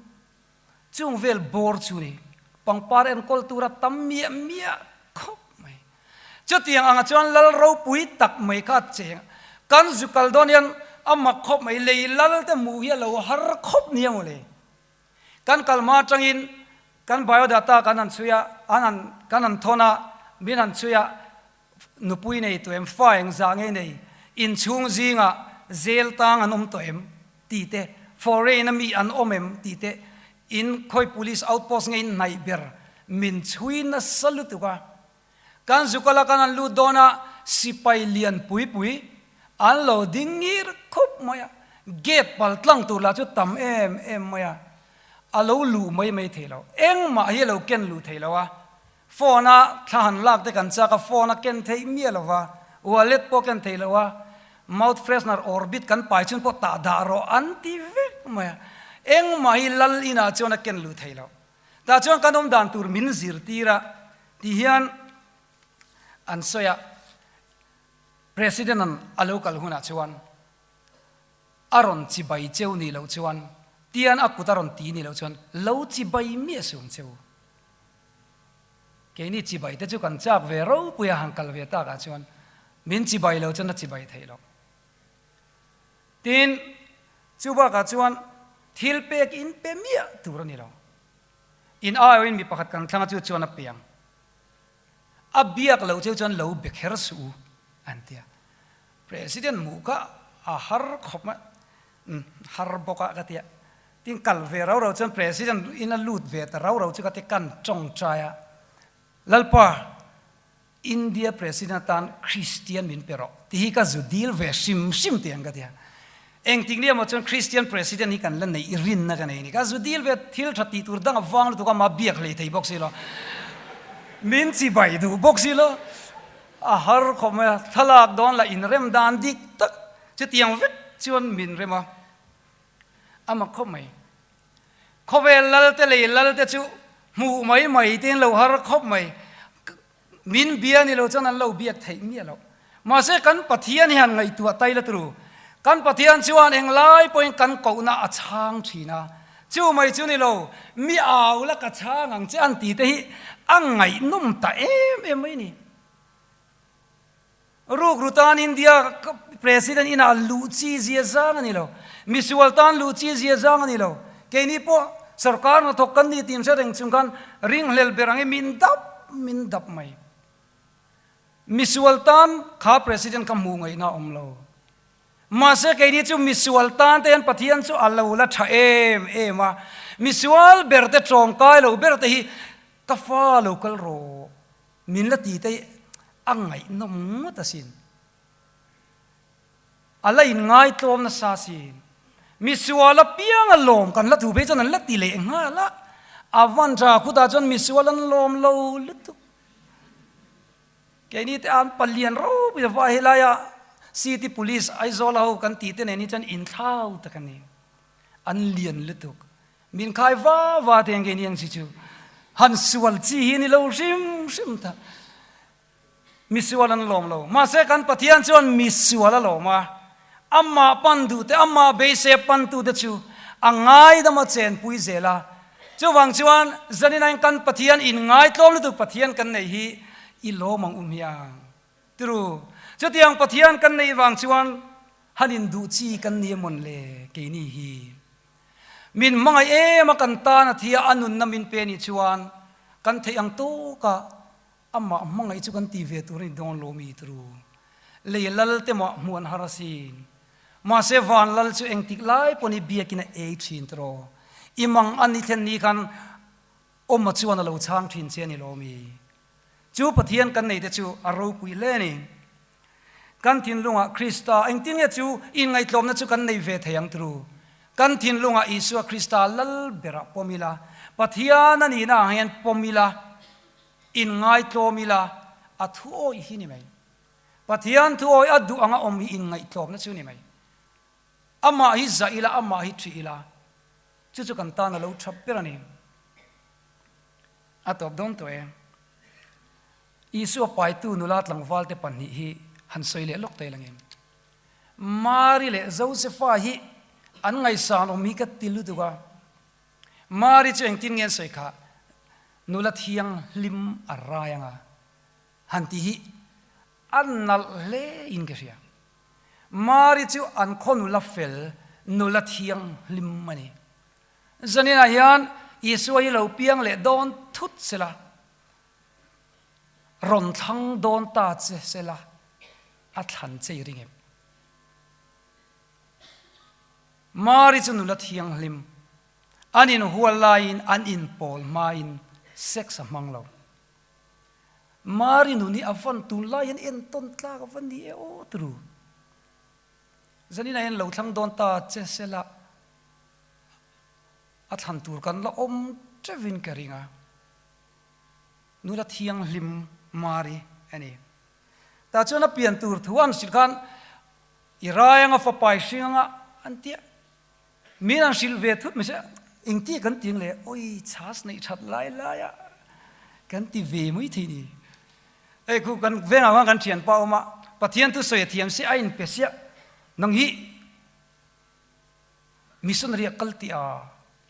Chung vel bawr chu ni pangpar enkawl tura tam miah miah khawp mai. Chutiang anga chuan lal ropui tak mai kha a cheng a, kan zu kal dawn hian a mak khawp mai, lei lal te hmuh hi a lo har khawp nia mawle. Kan kal hma atangin kan biodata kan han chhui a, an han kan han thawn a, min han chhui a, nupui nei tawh em, fa engzah ngei nei, inchhung zingah zel tang an awm tawh em tih te, foreign a mi an awm em tih te, in khawi police outpost ngei hnaih ber min chhui nasa lutuk a. Kan zukala kan an lut dawn a, sipai lian pui pui an lo ding ngir khup mai a, gate pal tlang tur lah chu tam em em mai a, a lo luh mai mai thei lo, engmah hi a lo ken luh thei lo a, Phone a thla han lak te kan chak a, phone a ken theih miah lo va, wallet pawh ken theih lo a, mouth freshener orbit kan pai chhun pawh tah dah rawh an ti vek mai a, engmah hi lal inah chuan a ken luh theih loh. Tah chuan kan awm dan tur min zirtir a ti hian an sawi a, President an a lo kal hunah chuan a rawn chibai cheu nih loh chuan, tian a kut a rawn ti nih loh chuan lo chibai miah sung cheu. Keini chibai te chu kan chak ve ropui a han kal ve tak ah chuan min chibai lo chuan a chibai theih loh. Tin, chu bakah chuan Thil pek in pe miah tur a ni lo. In aiawhin mi pakhat kan thlang a chu chuan a piang. A biak loh cheu chuan lo be kher suh u an ti a. President hmuh kha a har khawp mai, har bawk a ka ti a. Tin kal ve rau rau chuan President in a lut ve ta rau rau chu ka ti kan tawngtai a. Lalpa, India President atan Kristian min pe rawh tih hi ka zu dil ve hrim hrim tih ang ka ti a. Engtik ni emaw chuan Kristian President hi kan la neih rinna ka nei a ni. Ka zu dil ve thil tha tih tur dang a vang lutuk a, mah biak hlei thei bawk si lo. Min chi bai duh bawk si lo. A har khawp mai a, thlalak dawn la inrem dan dik tak chutiang vek chuan min rem a, a mak khawp mai. Khawvel lal te lei lal te chu hmuh mai mai te in lo har khawp mai. Min bia ni lo chuan an lo biak theih miah loh. Mahse kan Pathian hian ngaihtuah tai la turu. Kan Pathian chuan englai pawhin kan kohna a chhang thin a. Chu mai chu ni lo, mi au la ka chhang ang che an ti te hi a ngaihnawm ta em em mai ni. Rukru tan India President inah luh chi zia zang a ni lo. Misual tan luh chi zia zang a ni lo. Keini pawh sorkar hnathawk kan ni tih hre reng chung khan ringhlel ber angin min dap min dap mai. Misual tan kha President kha hmuh ngaihna a awm lo. Mahse keini chu misual tan te hian Pathian chu a lo la tha em em a. Misual ber te tawngkai lo ber te hi ka fa lo kal rawh. Min la ti te a ngaihnawm ngawt asin. A la inngai tlawm nasa asin. Misual apiang a lawm kan la thu phei chuan an la ti leh nghal a. A van tha khutah chuan misual an lawm lo lutuk. Keini te an palian ropui a va helaia City Police Aizawl ho kan tih te nen hi chuan inthlau tak a ni. An lian lutuk. Min khai va va te nge ni ang si chu. Han sual chi hi ni lo hrim hrim ta. Mi sual an lawm lo. Mahse kan Pathian chuan mi sual a lawm a. Amah pan duh te, amah beisei pan tu te chu a ngaidam a chenpui zel a. Chuvang chuan zaninain kan Pathian in ngaitlawm lutuk Pathian kan nei hi i lawm ang um hiang. Turu. Chutiang Pathian kan neih vang chuan han in duh chi kan ni emawn le keini hi. Min hmangaih em a kan tan a thi a, a nunna min pe nih chuan kan theih ang tawk a amah hmangaih chu kan ti ve tur a ni dawn lo mi turu. Lei lal te mah hmuh an har asin. Mahse van lal chu engtik lai pawh ni biakin a ei thin tiraw. I mang a ni thlen ni khan awma chuan a lo chhang thin che a ni lo mi. Chu Pathian kan nei te chu a ropui hle a ni. Kan thinlungah Krista, engtin nge chu inngaihtlawmna chu kan nei ve thei ang tru? Kan thinlungah Isua Krista lal berah pawm ila, Pathian a nihna ang hian pawm ila, inngaitlawm ila, a thu awih hi ni mai. Pathian thu awih a duh anga awm hi inngaihtlawmna chu ni mai. Amah hi zah ila, amah hi ṭhi ila, chu chu kan tan a lo ṭha ber a ni. A tawp dawn tawh e. Isua paitu nula tlangvalte pahnih hi han sawi leh lawk ta ilangin, Mari leh Josefa hi an ngaihsan awm hi ka ti lutuk a. Mari chu engtin nge an sawi kha? Nula thianghlim a rai anga han ti hi a nalh hle in ka hria. Mari chu an khaw nula fel, nula thianghlim a ni. Zaninah hian Isua hi lo piang leh dawn thut sela, Rawn thlang dawn ta che sela a thlan che i ring em? Mari chu nula thianghlim, an inhual laiin an inpawl hmain sex a hmang lo. Mari nun hi a van tunlai hian entawn tlak a va ni e aw turu. Zaninah hian lo thlang dawn ta che sela a thlan tur kan la awm teuhin ka ring a. Nula thianghlim Mari a ni. Tah chuan a pian tur thu an hrilh khan i rai anga fapai hring anga an tia. Min an hrilh ve thut mai se engtia kan ti ang le awi chhas neih that lai lai a kan ti ve mai thei ni. Hei khu kan vengah khan kan thianpa awm a Pathian thusawi a thiam sia a inpe sia nang hi Missionary a kal tih a,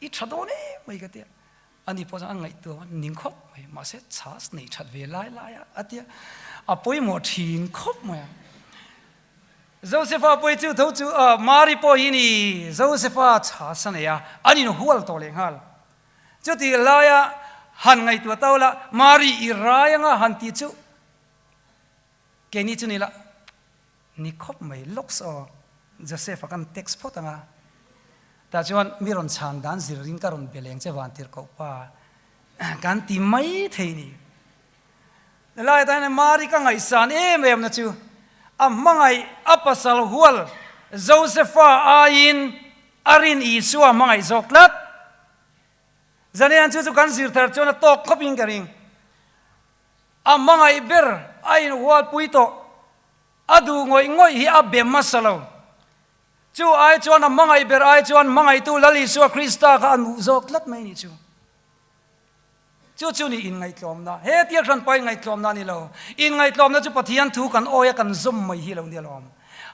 i tha dawn em mai ka tia. Ani pawh chuan a ngaihtuah a, ning khawp mai, mahse chhas nei that ve lai lai a, a tia. A pawimawh thin khawp mai a. Josefa pawh hi chu tho chu Mari pawh hi ni Josefa chhas a nei a, an inhual tawh leh nghal. Chutih laia han ngaihtuah tau la, Mari i rai anga han tih chu keini chu ni la, ni khawp mai lawks aw, Josefa kan text phawt anga, tah chuan mi rawn chhan dan zirin ka rawn be leng che van tirh koh pa kan ti mai thei ni. Helai ah hian Mari ka ngaihsan em em na chu a hmangaih a pasal hual Josefa aiin a rin Isua hmangaih zawk tlat. Zanian chu chu kan zir thar chuan a tawk khawp in ka ring. A hmangaih ber a inhual pui tawh a duh ngawih ngawih hi a be hmasa lo. Chu ai chuan a hmangaih ber ai chuan hmangaihtu Lal Isua Krista kha a nuh zawk tlat mai ni chu. Chu chu ni inngaihtlawmna. He tia hranpa inngaihtlawmna a ni lo. Inngaihtlawmna chu Pathian thu kan awi a kan zawm mai hi a lo ni alawm.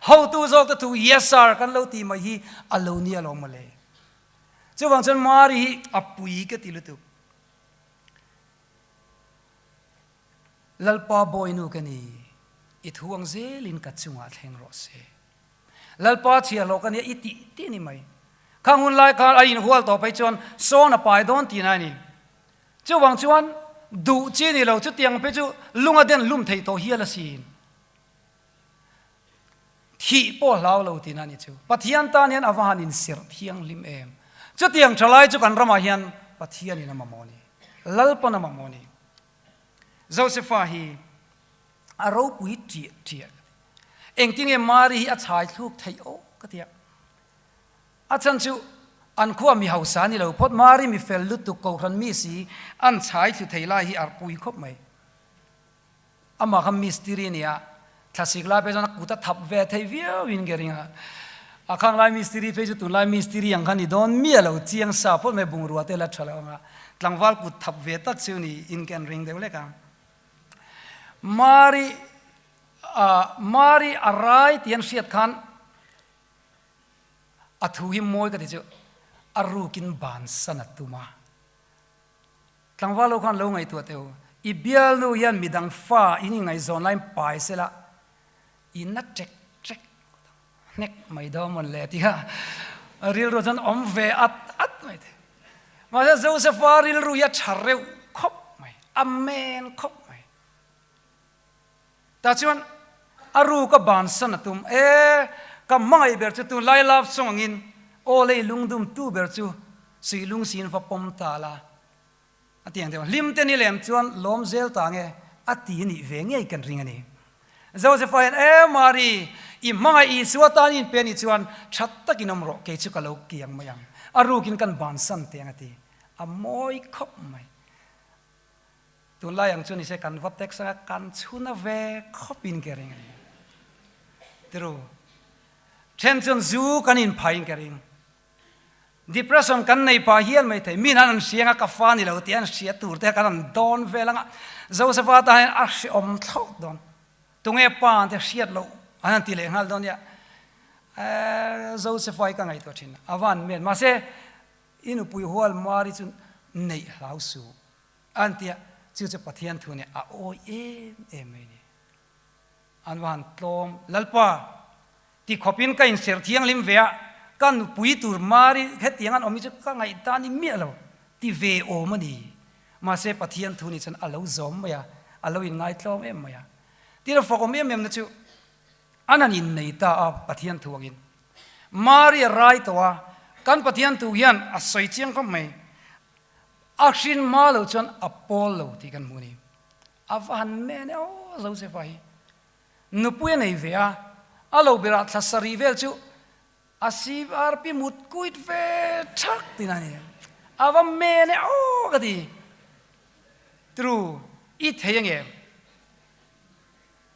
Hotu zawkte thu Yes sir kan lo ti mai hi a lo ni alawm mawle. Chuvang chuan Mari hi a pui ka ti lutuk. Lalpa bawinu ka ni, i thu ang zelin ka chungah thleng rawh se. Lalpa chhiahhlawh ka nia i tih tih a ni mai. Khang hun lai khan a inhual tawh phei chuan sawn a pai dawn tihna a ni. Chuvang chuan duh chi ni lo chutiang phei chu lung a den hlum thei tawh hial asin. Thih pawh hlau lo tihna a ni chu. Pathian tan hian a va han inserh thianghlim em. Chutiang tha lai chu kan ramah hian Pathianin a mamawh a ni. Lalpan a mamawh a ni. Josefa hi a ropui ṭiah ṭiah. Engtinge Mari hi a chhai thluk theih aw ka ti a. A chhan chu an khua mi hausa ni lo phawt Mari mi fel lutuk kohhran mi si an chhai thlu thei lai hi a pui khawp mai. Amah kha mistiri a ni a, thlasik lai phei chuan a kut a thap ve thei viau in ka ring a. A khang lai mistiri phei chu tunlai mistiri ang kha ni dawn miah lo chiang sa phawt mai bungrua te la tha lo ang a, tlangval kut thap ve tak chu ni in ka en ring deuh lek a. Mari Mari a rai tih an hriat khan a thu hi mawi ka ti chu a rukin bansan a tum a. Tlangval ho khan lo ngaihtuah teh u, i bialnu hian midang fa in ingaihzawn laiin pai sela i na ṭek ṭek hnek mai dawn mawn le tih a rilru chuan awm ve at at mai thei. Mahse Josefa rilru hi a ṭha reuh khawp mai, a men khawp mai. Tah chuan a ruk a bansan a tum, E, ka hmangaih ber chu tunlai love song angin aw lei lungdum tu ber chu suih lungsin va pawm ta la a ti ang deuh a. Hlim te ni lem chuan lawm zel ta nge a ti nih ve ngei kan ring a ni. Josefa hian, E Mari, i hmangaih Isua tan i inpe nih chuan tha takin awm rawh, kei chu ka lo kiang mai ang. A rukin kan bansan teng a ti. A mawi khawp mai. Tunlai ang chu nise kan va text anga kan chhun a ve khawp in ka ring a ni. Tiru, then chuan zu kan inphai in ka ring. Depression kan nei pah hial mai thei. Min han an hria anga ka fa ni lo tih an hria tur te kan han dawn vel anga Josepha tan hian a hreawm thlawt dawn. Tunge pa ang te hriat loh an han ti leh nghal dawn nia. Eeh Josepha hi ka ngaihtuah thin a van men. Mahse i nupui hual Mari chu neih hlau suh. An tia, chu chu Pathian thu nih a awi em em mai ni. An va han tlawm, Lalpa, ti khawpin ka inserh thianghlim ve a, ka nupui tur Mari hetiang an awm hi chu ka ngaihdan ni miah lo, ti ve awm a ni. Mahse Pathian thu nih chuan a lo zawm mai a, a lo inngaitlawm em mai a. Tin a fak awm em em na chu an han innei ta a Pathian thu angin. Mari a rai tawh a, kan Pathian thu hian a sawi chiang khawp mai. A hrin hma lo chuan a pawl lo tih kan hmu a ni. A va han men e aw Josefa hi. Nupui a nei ve a, a lo berah thla sarih vel chu a CRP mut kuit ve thak tih na a ni. A va men e aw ka ti. True, i thei angem?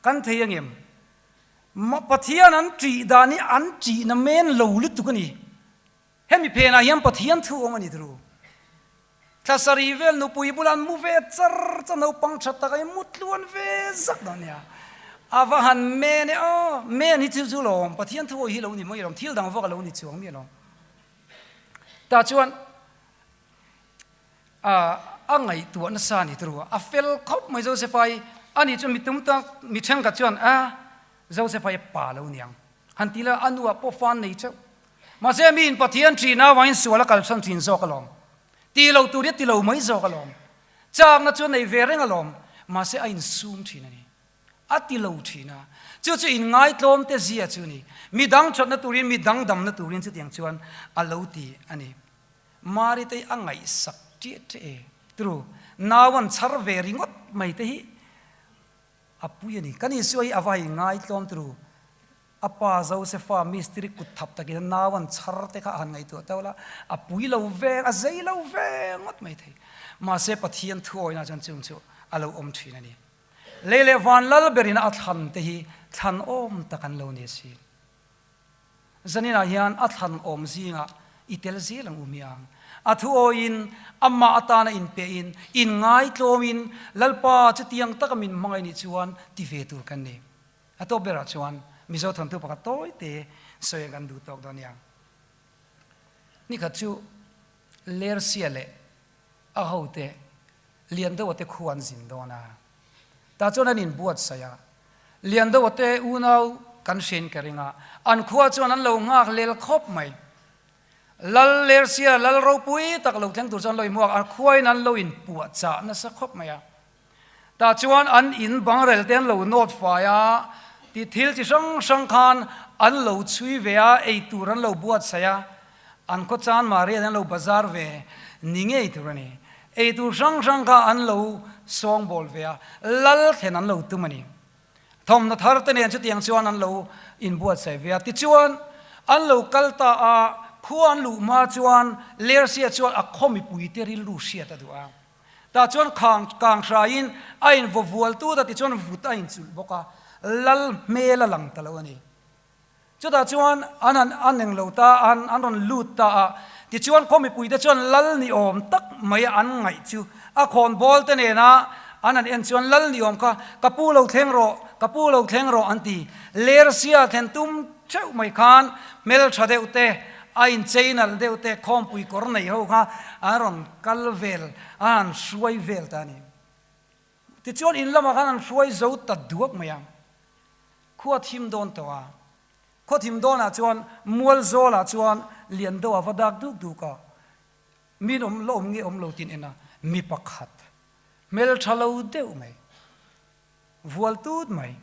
Kan thei angem? Pathian an ṭih dan hi an ṭihna men lo lutuk a ni. Hemi phenah hian Pathian thu awm a ni turu. Thla sarih vel nupui bulah an mu ve char char naupang tha tak a mu tluan ve zak dawn nia. A va han men e aw, men hi chu chu lawm, Pathian thu awi hi lo ni mai alawm, thil dang vak a lo ni chuang mi alawm. Tah chuan a ngaihtuah nasa a ni turu. A fel khawp mai Josepha hi, ani chu mi tum tak mi thenkhat chuan a Josepha hi pa lo niang. Han ti la, a nuah pawh fan nei teuh. Mahse miin Pathian ṭihna avangin sual a kalsan ṭhin zawk alawm. Ti lo tur hi a ti lo mai zawk alawm. Chakna chu a nei ve reng alawm. Mahse a insum ṭhin a ni. A ti lo ṭhin a. Chu chu inngaitlawm te zia chu a ni. Mi dang ṭhatna turin, mi dang damna turin chutiang chuan a lo ti a ni. Mari te hi a ngaihsak ṭiah ṭiah e. Tru, nau an chhar ve ringawt mai te hi a pui a ni. Kan Isua hi a va hi ngaitlawm tru. A pa Josefa mistiri kut thap takin a nau an chhar te kha a han ngaihtuah teuh la, a pui lo ve, a zei lo ve ngawt mai thei. Mahse Pathian thuawina chuan chung chu a lo awm thin a ni. Lei leh van lal berin a thlan te hi thlan awm tak an lo ni a si. Zaninah hian a thlan awm zingah i tel zel ang u miang. A thuawiin, amah atana inpehin, inngaitlawmin, Lalpa chutiang taka min hmangaih nih chuan ti ve tur kan ni. A tawp berah chuan Mizo thawnthu pakhat tawi te sawi ang kan duh tawk dawn nia. Nikhat chu Lersia leh a hote Liandoa te khu an zin dawn a. Tah chuan an inbuatsaih a. Liandoa te unau kan hriain ka ring a, an khua chuan an lo nghak lel khawp mai. Lal Lersia lal ropui tak lo thleng tur chuan an lo inhmuak a, an khuain an lo inpuahchah nasa khawp mai a. Tah chuan an in bangrel te an lo nawt fai a, ti thil chi hrang hrang khan an lo chhui ve a, ei tur an lo buatsaih a, an khaw chan Maria te an lo bazar ve ni ngei tur a ni. Ei tur hrang hrang kha an lo sawngbawl ve a, lal thlen an lo tum a ni. Thawmhnaw thar te nen chutiang chuan an lo inbuatsaih ve a. Tichuan, an lo kal ta a, khua an luh hma chuan Lersia chuan a khaw mipuite rilru hriat a duh a. Tah chuan khang kang hraiin a invaw vual tut a, tichuan vut a inchulh bawk a, lal hmel a lang ta lo a ni. Chutah chuan an han an eng lo ta a, an rawn lut ta a, tichuan khaw mipuite chuan lal ni awm tak mai an ngaih chu a khawn bawl te nena an han en chuan lal ni awm kha ka pu lo thleng rawh, ka pu lo thleng rawh an ti. Lersia thlen tum theuh mai khan hmeltha deuh te, a inchei nalh deuh te, khawmpui kawr nei ho kha an rawn kal vel, an han hruai vel ta a ni. Tichuan in lamah khan an hruai zo ta duak mai a, khua thim dawn tawh a. Khua thim dawnah chuan mual zawlah chuan lian deuh a va dak duk duk a, min awm la awm nge awm lo tin en a, mi pakhat hmeltha lo deuh mai, vual tut mai,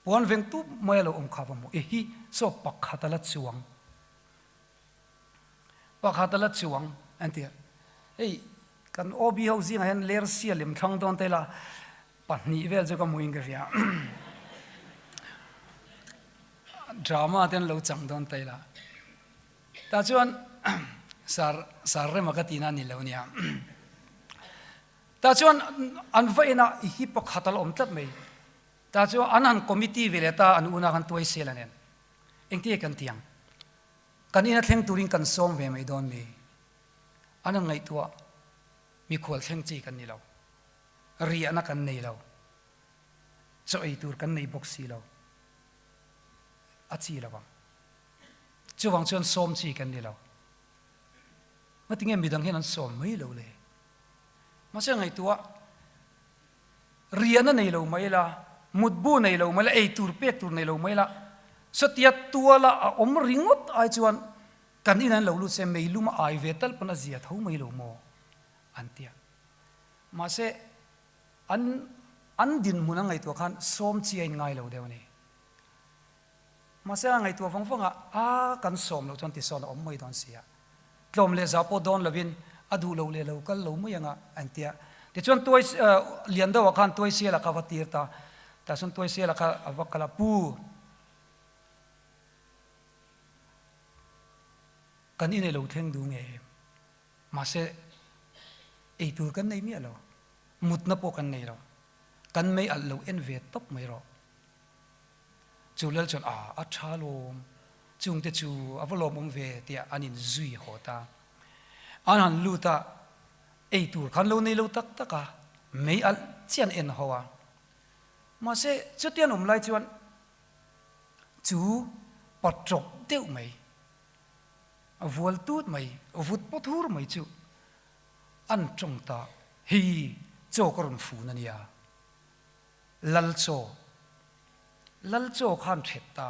puan veng tup mai a lo awm kha va hmu, i hi saw pakhat a la chuang. Pakhat a la chuang an ti a, hei kan OB ho zingah hian Lersia lem thlang dawn te la pahnih vel chu ka hmuin ka hria. Drama te an lo chang dawn te la. Tah chuan sar sar rema ka tihna a ni lo nia. Tah chuan an va en a, i hi pakhat a la awm tlat mai. Tah chuan an han committee ve leh ta an unau khan tuaisel a nen. Engtia kan ti ang? Kan ina thleng turin kan sawm ve mai dawn mi? An han ngaihtuah, Mikhual thleng chi kan ni lo. Riahna kan nei lo. Chaw ei tur kan nei bawk si lo. A chi lo ang. Chuvang chuan sawm chi kan ni lo. Ngatinge midang hian an sawm mai lo le? Mahse ngaihtuah, Riahna nei lo mai la, mutbu nei lo mai la, ei tur pek tur nei lo mai la, satia tuala a awm ringawt ai chuan kan in an lo lut se meilum a ai ve tal pawn a zia tho mai lo maw? an ti a. Mahse, an an dinhmun an ngaihtuah khan sawm chi a inngai lo deuh a ni. Mahse a ngaihtuah vang vang a, a kan sawm loh chuan tisawn a awm mai dawn si a, tlawm leh zah pawh dawn lovin a duh loh leh lo kal lo mai anga an ti a. Tichuan tuai lian deuhah khan Tuaisiala kha a va tir ta, tah chuan Tuaisiala kha a va kal a, Pu, kan inei lo thleng duh nge em? Mahse eitur kan nei miah lo, mutna pawh kan nei lo, kan mei alh lo en ve tawp mai rawh. Chu lal chuan, A, a tha lawm, chungte chu a va lawmawm ve, tiah an inzui haw ta. An han lut a, ei tur khan lo nei lo tak tak a, mei alh chiah an en ho a. Mahse, chutia an awm lai chuan chu pa tawp deuh mai, a vual tut mai, vut pawt hur mai chu an tawng ta, Hei, chaw ka rawn fun a nia. Lal chaw. Lal chaw khan thet ta.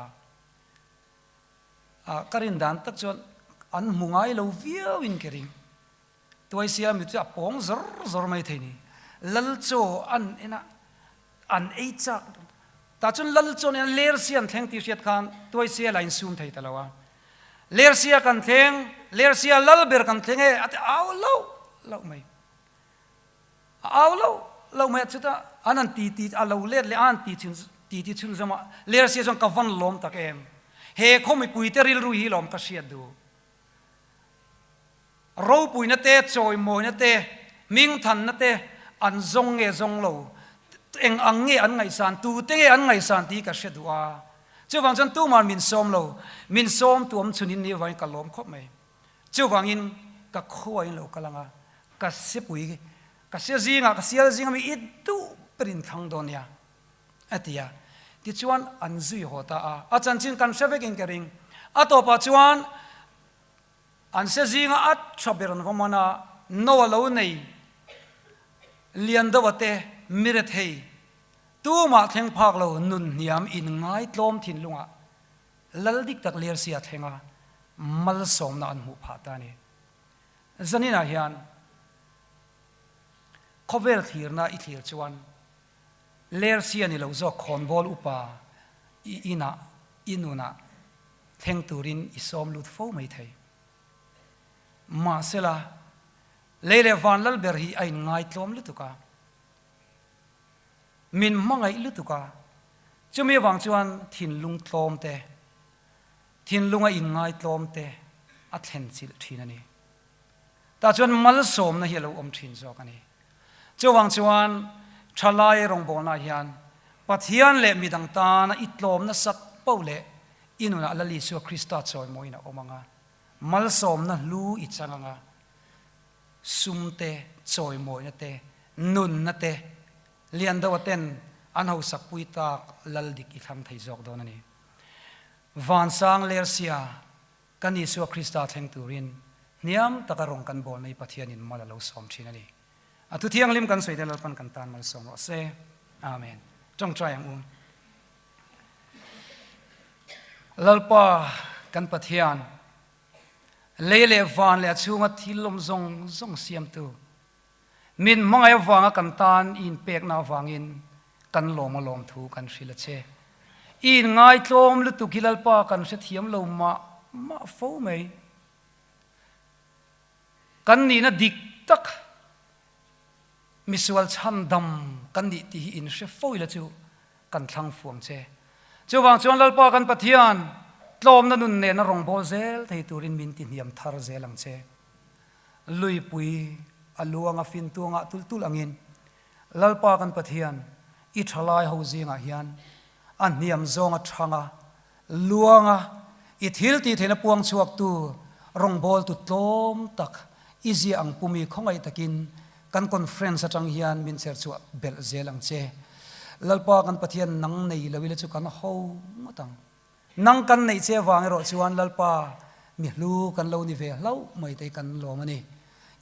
Ka rin dan tak chuan an hmu ngai lo viau in ka ring. Tuaisia mi chu a pawng zawr zawr mai thei ni. Lal chaw an en a, an ei chak. Tah chuan lal chaw nen Lersia an thleng tih hriat khan Tuaisia la insum thei ta lo a. Lersia kan thleng, Lersia lal ber kan thleng e a ti au loh loh mai. A au loh loh mai a, chutah an han ti ti a lo let leh a han ti chhun ti ti chhun zawm a, Lersia chuan ka van lawm tak em. He khaw mipuite rilru hi lawm ka hriat duh. Ropuina te, chawimawina te, hmingthanna te an zawng nge zawng lo, eng ang nge an ngaihsan, tute nge an ngaihsan tih ka hre duh a. Chuvang chuan tuman min sawm lo, min sawm tuam chhunin ni avangin ka lawm khawp mai. Chuvangin ka khuain lo kal ang a, ka sepui, ka sia zingah, ka sial zinga mi i duh berin thlang dawn nia, a ti a. Tichuan an zui haw ta a, a chanchin kan hre vekin ka ring. A tawpah chuan An se zinga a tha ber an va man a, no a lo nei lian deuh a te, mi rethei, tumah thleng phak lo nun hniam in ngaitlawm thinlungah lal dik tak Lersia thlenga malsawmna an hmuh phah ta a ni. Zaninah hian khawvel thlirna i thlir chuan Lersia ni lo zawk khawnbawl upa i inah i nunah thleng turin i sawm lut fo mai thei. Mahsela, lei leh van lal ber hi a inngaitlawm lutuk a, min hmangaih lutuk a, chumi avang chuan thinlung tlawm te, thinlunga inngaitlawm te a thlen chilh thin a ni. Tah chuan malsawmna hi a lo awm thin zawk a ni. Chuvang chuan thalai rawngbawlnaah hian Pathian leh midang tana i tlawm nasat poh leh i nunah Lal Isua Krista chawimawiin a awm ang a, malsawmna hlu i chang ang a, sum te, chawimawina te, nunna te, lian deuha ten an hausak pui tak Lal dik i thlang thei zawk dawn a ni. Vansang Lersia Kan Isua Krista thleng turin hniam taka rawng kan bawl mai Pathianin mal a lo sawm thin a ni. A thu thianghlim kan sawi te Lalpan kan tan malsawm rawh se. Amen. Tawngtai ang u. Lalpa kan Pathian, lei leh van leh a chhunga thil lawm zawng zawng siamtu, Min hmangaih avanga kan tan i inpekna avangin kan lawm a lawm thu kan hrilh a che. I inngai tlawm lutuk hi Lalpa kan hrethiam lo mah mah fo mai. Kan nihna dik tak misual chhandam kan nih tih hi inhre fo ila chu kan thlang fuam che. Chuvang chuan Lalpa kan Pathian tlawmna nun nena rawngbâwl zel thei turin min tihniam thar zel ang che. Luipui a luang a fin tuangah tulh tulh angin Lalpa kan Pathian i thalai ho zingah hian a hniam zawng a thang a, luang a, i thil tih theihna puang chhuaktu rawngbawltu tlawm tak i zia ang pumi khawngaih takin kan conference atang hian min cher chhuah belh zel ang che. Lalpa kan Pathian nang nei lo ila chu kan ho ngawt ang. Nang kan neih che vang erawh chuan Lalpa mi hlu kan lo ni ve hlauh mai te kan lawm a ni.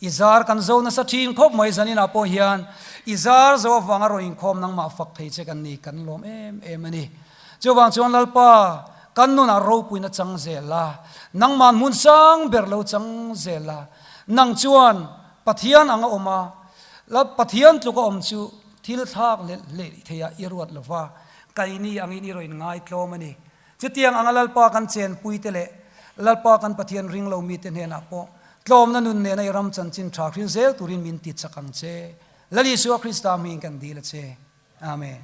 I zar kan zo nasa thin khawp mai zaninah pawh hian i zar zo avanga rawn inkhawm nangmah fak thei che kan ni kan lawm em em a ni. Chuvang chuan Lalpa kan nunah ropuina chang zel la, nangmah hmun sang ber lo chang zel la, nang chuan Pathian anga awm a, Pathian tluka awm chu thil thlak leh hleh theiah i ruat lo va, Kaini angin i rawn ngaitlawm a ni. Chutiang anga Lalpa kan chenpuite leh Lalpa kan Pathian ring lo mite hnenah pawh tlawmna nun nena i ram chanchin tha hrin zel turin min ti chak ang che. Lal Isua Krista hmingin kan dil a che. Amen.